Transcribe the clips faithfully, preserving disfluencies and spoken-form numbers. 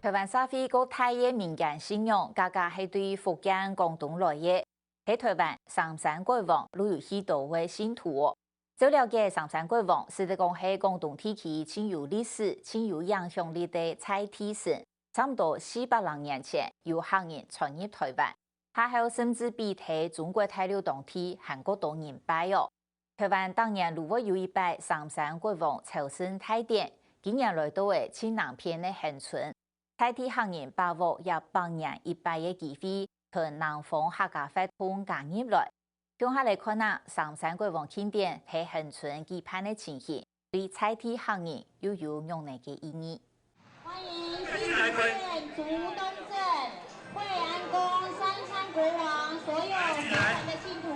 臺灣社會各大个民間信仰，價價係對福建、廣東來个，係臺灣三山國王留有許多个信徒哦。照了解，三山國王，實際講係廣東地區盡有歷史、盡有影響力个在地神，差毋多四百零年前，由客人傳入臺灣，下後甚至比在中國大陸當地還過多人拜哦。 臺灣逐年都會有一擺三山國王朝聖大典，今年來到个盡南片个恆春，在地客人把握這百年一擺个機會，同南方客家活動加入來。共下來看啊，三山國王慶典在恆春舉辦个情形，對在地客人又有仰仔个意義？ 歡迎新竹縣竹東鎮惠安宮三山國王所有慈誠的信徒，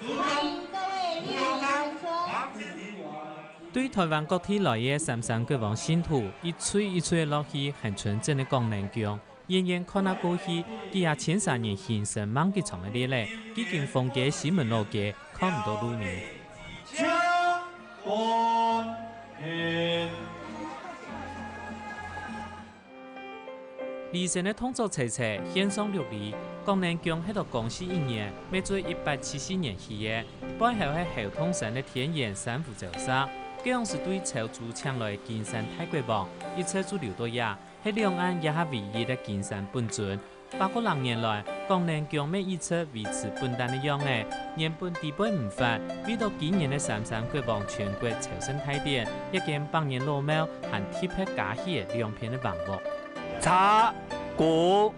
歡迎各位莅臨恆春。對臺灣各地來个三山國王信徒，一隊一隊落去恆春鎮个廣寧宮，遠遠看啊過去，幾下千儕人行善吂幾長个列仔，既經封街西門老街，看毋到路面。 禮成个動作齊齊，獻上六禮。廣寧宮係到光緒一年，乜就一百七十四年起个，背後係猴硐山个天然珊瑚礁石。該央時對潮州請來个金山大國王，一直就留到這，係兩岸這下唯一个金山本尊。 百過零年來，廣寧宮乜一直維持本旦个樣仔，原本底背毋闊，為到今年个三山國王全國朝聖大典，這間百年老廟還特別加起兩片个橫屋。茶、果、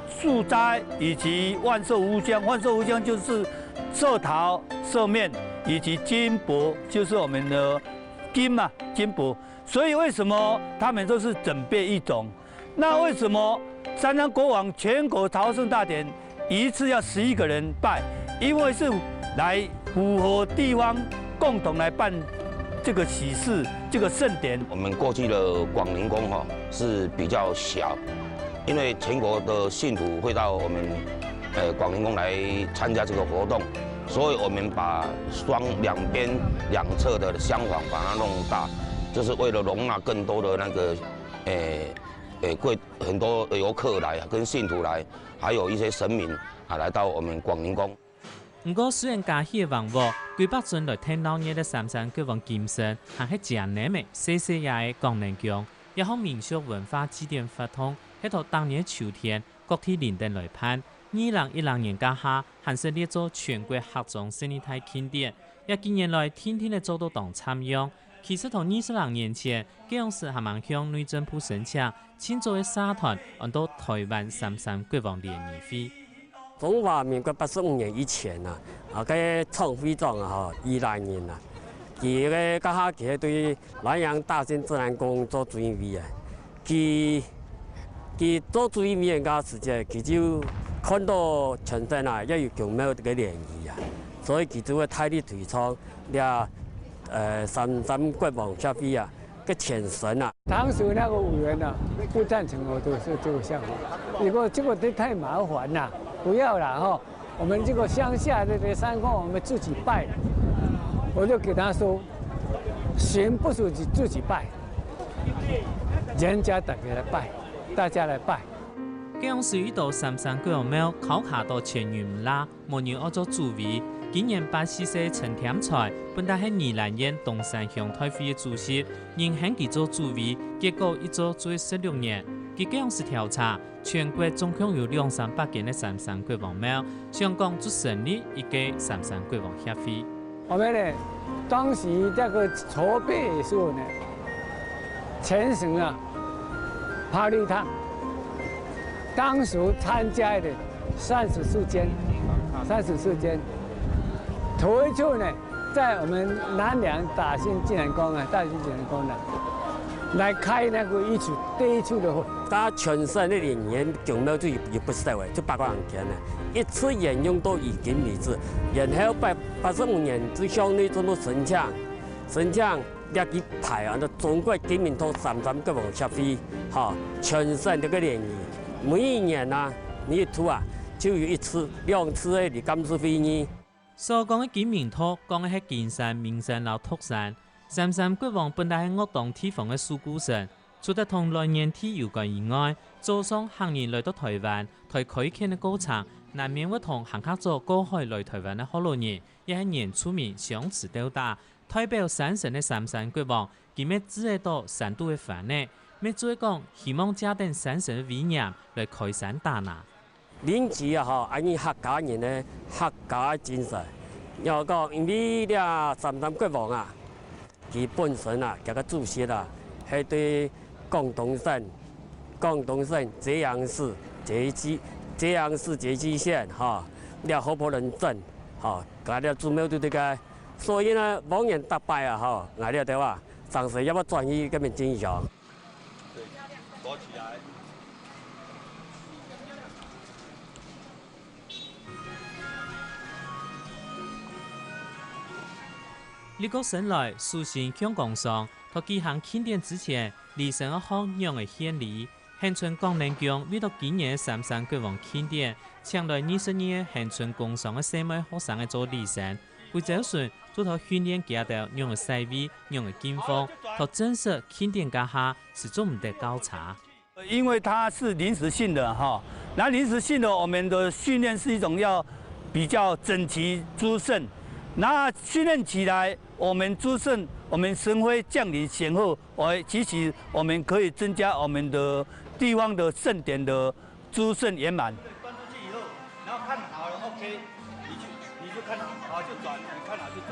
素齋以及萬壽無疆。萬壽無疆就是寿桃、寿麵以及金箔，就是我們的金嘛，金箔。所以為什麼他們都是整編一種？ 那為什麼三山國王全國朝聖大典一次要十一個人拜？因為是來符合地方共同來辦這個喜事、這個盛典。我們過去的廣寧宮哈是比較小，因為全國的信徒會到我們呃廣寧宮來參加這個活動，所以我們把雙兩邊兩側的廂房把它弄大，就是為了容納更多的那個誒誒貴 很多遊客來啊，跟信徒來，還有一些神明啊，來到我們廣寧宮。毋過，雖然加起个橫屋，幾百尊來𢯭鬧熱个三山國王金身，還係正淰个細細仔个廣寧宮，這項民俗文化祭典活動，係在逐年秋天，各地輪等來辦。二零一零年該下，還係列做全國客庄十二大慶典，這幾年來，定定仔做到當參樣。 其實在二十零年前，該央時還吂向內政部申請，盡早个社團安到臺灣三山國王聯誼會。中華民國八十五年以前啊，啊，該創會長啊，吼，宜蘭人啊，佢个該下佢對蘭陽大仙自然公園做主委啊，佢佢做主委个時節，佢就看到全省啊，也有宮廟个聯誼啊，所以佢就會大力推崇 這，呃，三山國王協會啊，个前身啊。當時那個委員呢，不贊成我這個，這個想法。你說這個太麻煩了，不要了哈。我們這個鄉下的這個三公，我們自己拜。我就給他說，神不是自己拜，人家大家來拜，大家來拜。該央時有一座三山國王廟，敲卡到千人毋罅， 無人愛做主委。今年八十四歲陳添財，本來係宜蘭縣東山鄉代會个主席，人喊佢做主委，結果一做做十六年。佢該央時調查，全國總共有兩三百間个三山國王廟，想講就成立一個三山國王協會。我們呢，當時這個籌備的時候呢，全省啊， 八里堂，當時參加的三十四間，三十四間，頭一次呢，在我們南寮大仙自然公園，大仙自然公園，來開那個一次，第一次的會。他全省的人員，宮廟就也不少欸，就八百人間呢，一直沿用到如今為止。然後八，八十五年就向內政部申請，申請 這幾排啊，中國金門島三山國王協會，哈，全省這個聯誼，每一年啊，每一度啊，就有一次、兩次个禮監事會議。所講个金門島，講个係金山、明山摎獨山。三山國王本來係樂當地方个守護神，除忒同來源地有關以外，早上客人來到臺灣，在開墾个過程，難免會同行客做過海來臺灣个學老人，也係原住民相持鬥打。代表山神个三山國王，佢乜指得到山肚个番仔，乜就係講希望借等山神个威嚴來開山打林。 林奇啊吼，恁樣客家人呢，客家个精神。要講，因為這三山國王啊，佢本身啊，佢个祖先啊，係對廣東省，廣東省揭陽市揭基，揭陽市揭基縣吼，這河婆崙鎮吼，佮這祖廟都在該。所以呢，往年逐擺啊吼，𠊎這兜啊，常時也會轉去該片進香。對，鎖起來。 立國新來，首先向工商，在舉行慶典之前，禮生愛學仰仔獻禮。恆春廣寧宮為著今年个三山國王慶典，請來二十二個恆春工商个細妹學生仔做禮生。歸朝晨，就在訓練佢兜仰仔洗胃、仰仔敬奉，在正式慶典該下， 係做毋得較差。因為它是臨時性的哈，那臨時性的，我們的訓練是一種要比較整齊諸聖，那訓練起來，我們諸聖，我們神妃降臨前後，我其實我們可以增加我們的地方的盛典的 諸聖圓滿。對，端出去以後，然後看好了，OK，你就你就看好就轉，你看好就轉。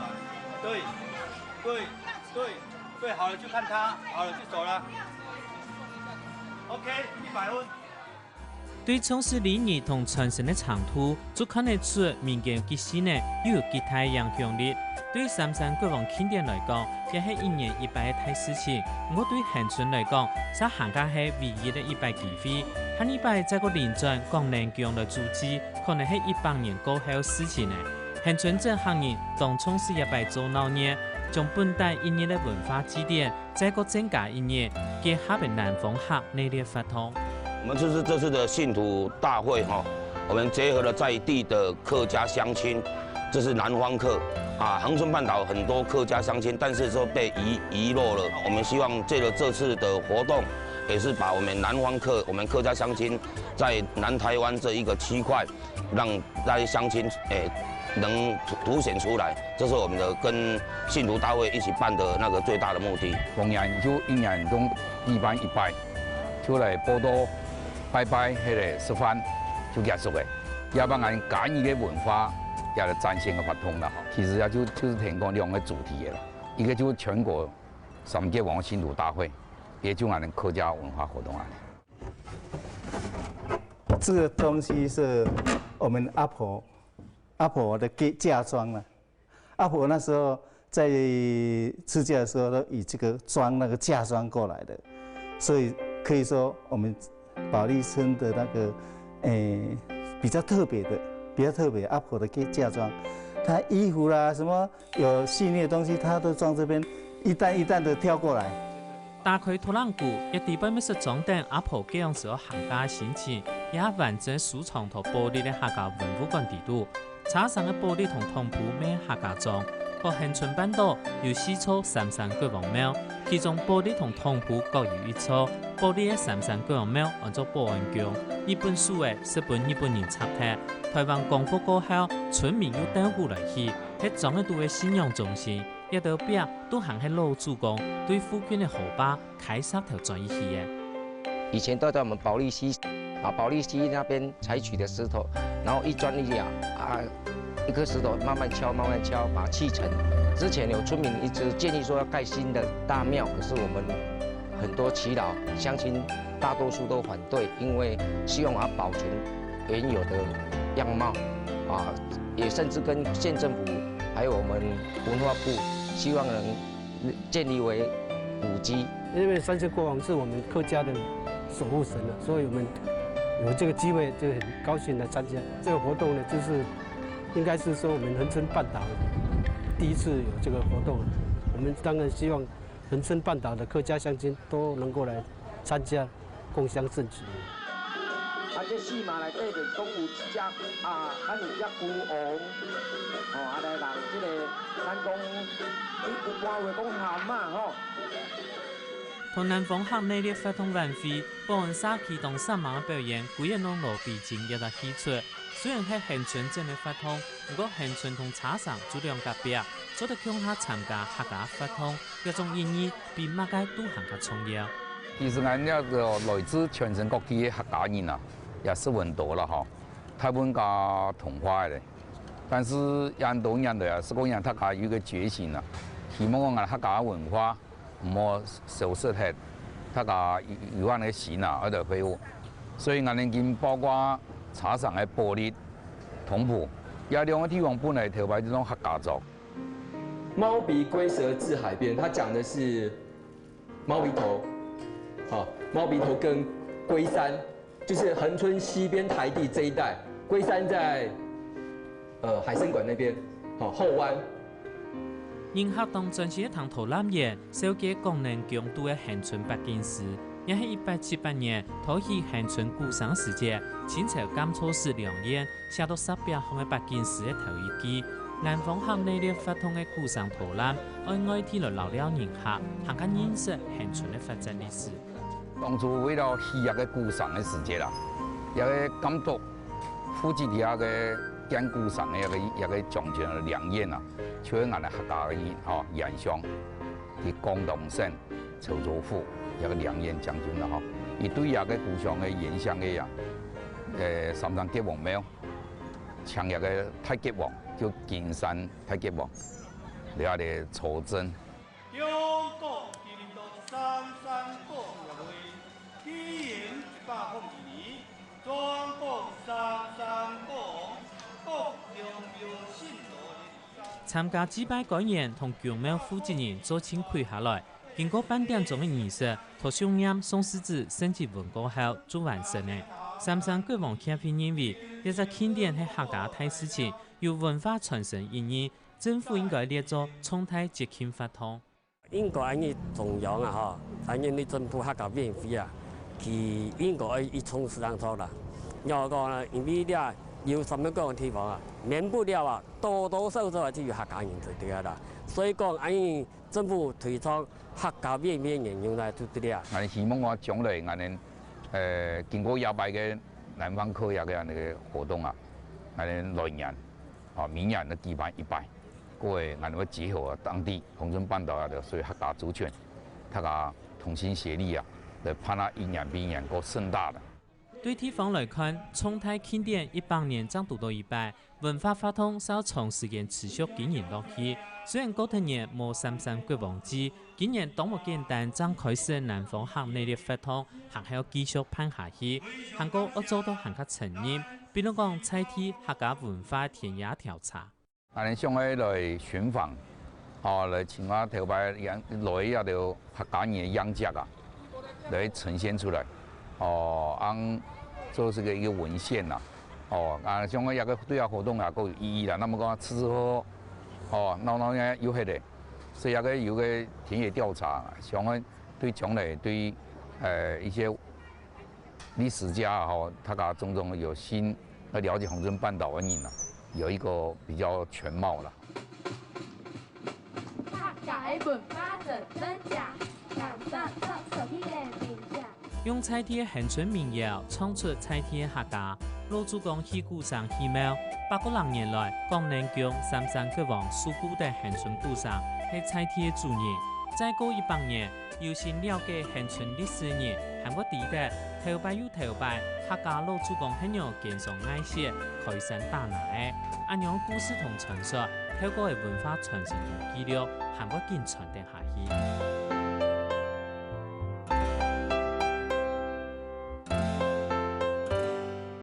對，對，對，對，好了就看他，好了就走了。OK，一百分。對重視禮儀同傳承个程度，就看得出民間節慶呢，又有幾大影響力。對三山國王慶典來講， 也係一年一擺个大事情。毋過對恆春來講，嗄還較係唯一个一擺機會，下二擺再過輪轉廣寧宮來主祀，可能係一百年過後个事情了。恆春鎮客人當重視這擺做鬧熱，將本底一日个文化祭典再過增加一日，結合个南方客熱烈活動。 我們就是這次的信徒大會哈，我們結合了在地的客家鄉親，這是南方客啊，恆春半島很多客家鄉親，但是說被遺遺落了。我們希望藉著這次的活動，也是把我們南方客，我們客家鄉親在南台灣這一個區塊，讓那些鄉親，欸，能凸顯出來，這是我們的跟信徒大會一起辦的那個最大的目的。往年就一年中舉辦一擺， 就來報到、拜拜，該个食飯就結束了。也把𠊎家己个文化也來展現个活動啦，吼。其實也就，就是提供兩個主題个啦，一個就全國三山國王信徒大會，一個就𠊎等客家文化活動啊。這個東西是我們阿婆，阿婆的嫁，嫁妝啦。 阿婆那時候在出嫁的時候，都以這個妝，那個嫁妝過來的，所以可以說我們保力村的那個，誒，比較特別的，比較特別，阿婆的嫁，嫁妝，她衣服啦，什麼有細膩的東西，她都裝這邊，一擔一擔的挑過來。 打開土冷櫥，一知背乜識裝等阿婆該央時候行嫁个心情，也完整收藏在保力个客家文物館底肚。車上个保力同通鋪乜客家裝，在恆春半島有四座三山國王廟，其中保力同通鋪各有一座。保力个三山國王廟安做保安宮，日本時仔識分日本人拆忒。台灣光復過後，村民又鬥拊來起，係庄仔肚个信仰中心。 這兜壁都還係老祖公對附近个河壩開石頭轉起个。以前都在我們保力溪，啊，保力溪那邊採取的石頭，然後一磚一瓦，啊，一顆石頭慢慢敲，慢慢敲，把它砌成。之前有村民一直建議說要蓋新的大廟，可是我們很多耆老鄉親大多數都反對，因為希望把它保存原有的樣貌，啊，也甚至跟縣政府還有我們文化部，希望能建立為古蹟。因為三山國王是我們客家的守護神了，所以我們有這個機會就很高興來參加這個活動呢，就是應該是說我們恆春半島第一次有這個活動，我們當然希望 恆春半島的客家鄉親都能夠來參加，共襄盛舉。啊，這四馬內底就總有一隻啊，咱有一隻龜王，吼，啊來人這个，咱講，有，有話講蛤蟆吼。同南方客內壢活動晚會，保安社區當煞猛个表演，歸個網路比盡這隻戲齣。雖然係恆春鎮个活動，毋過恆春同車城就兩隔壁，做得共下參加客家活動，這種意義比麼个都還較重要。其實𠊎這個來自全省各地个客家人啊，也十分多了吼，大部分加同化个咧。但是也很多年來啊，係講人大家有一個覺醒啊，希望講𠊎客家文化 毋好消失忒，大家有，有恁个心啊，愛來恢復。所以𠊎等今包括茶廠个保利、同步，這兩個地方本來頭擺就當客家庄。貓鼻龜蛇至海邊，它講的是貓鼻頭，好，貓鼻頭跟龜山，就是恆春西邊台地這一帶，龜山在，呃，海生館那邊，好，後灣。 人客當專心个聽導覽員紹介廣寧宮肚个恆春八景詩，也係一八七八年討起恆春古城時節，清朝監察使梁彥寫到石壁項个八景詩个頭一句。南方客內壢活動个古城導覽，愛外地來尞尞人客，還較認識恆春个發展歷史。 當初為了起這個古城个時節啦，這個監督負責這個建古城个這個，這個將軍梁彥啊，就係𠊎等客家个人吼，原鄉，佢廣東省潮州府這個梁彥將軍啦吼，佢對這個故鄉个原鄉个啊，呃，三山國王廟，請這個大國王，叫金山大國王，來這裡坐鎮。 中國今到三山國協會，起源一百空二年，中國三山國王各中有信徒。參加祭拜官員同宮廟負責人做陣跪下來，經過半點鐘个儀式，讀誦念宋世祖聖旨文過後，就完成了。三山國王協會認為，這隻慶典係客家大事情，有文化傳承意義， 政府應該列做重大節慶活動。應該恁樣中央啊吼，恁樣你政府客家委員會啊，佢應該愛一重視當多啦。仰般講呢？因為這有三山國王地方啊，免不了啊，多多少少啊就有客家人在這啦。所以講，恁樣政府推動客家委員會个原因呢，就在這。𠊎希望講將來𠊎等，呃，經過這擺个南方客家个恁樣个活動啊，𠊎等來年，啊，明年就舉辦一擺。 過後，𠊎等會結合當地恆春半島啊，所以客家族群，大家同心協力啊，來辦啊一年比一年過盛大个。對地方來看，重大慶典一百年正堵著一擺，文化活動係愛長時間持續經營落去。雖然過忒年無三山國王祭，今年當無簡單，正開始南方客內壢活動，還係愛繼續辦下去，還過愛做到還較深入，比如講在地客家文化田野調查。 𠊎等想愛來尋訪，哦，來尋下頭擺來這兜客家人个樣跡啊，來呈現出來，哦，恁做這個一個文獻啊，哦，啊，想愛這個對這活動啊，較有意義啦。那麼講，吃吃喝喝，哦，鬧鬧呢又歇咧，所以這個有個田野調查，想愛對將來對，呃，一些 歷史家啊，吼，大家種種有心要了解恆春半島个人啊，有一個比較全貌啦。客家个文化真真假，感受到手艺个名家。用在地个恆春民謠唱出在地个客家，老祖公起古城起廟，百過零年來，廣寧宮三山國王所顧个恆春古城係在地个主人。再過一百年， 有心了解恆春歷史个人，還會知得頭擺又頭擺，客家老祖公係仰堅守愛惜、開山打林个。恁樣故事同傳說，透過个文化傳承同記錄，還會緊傳承下去。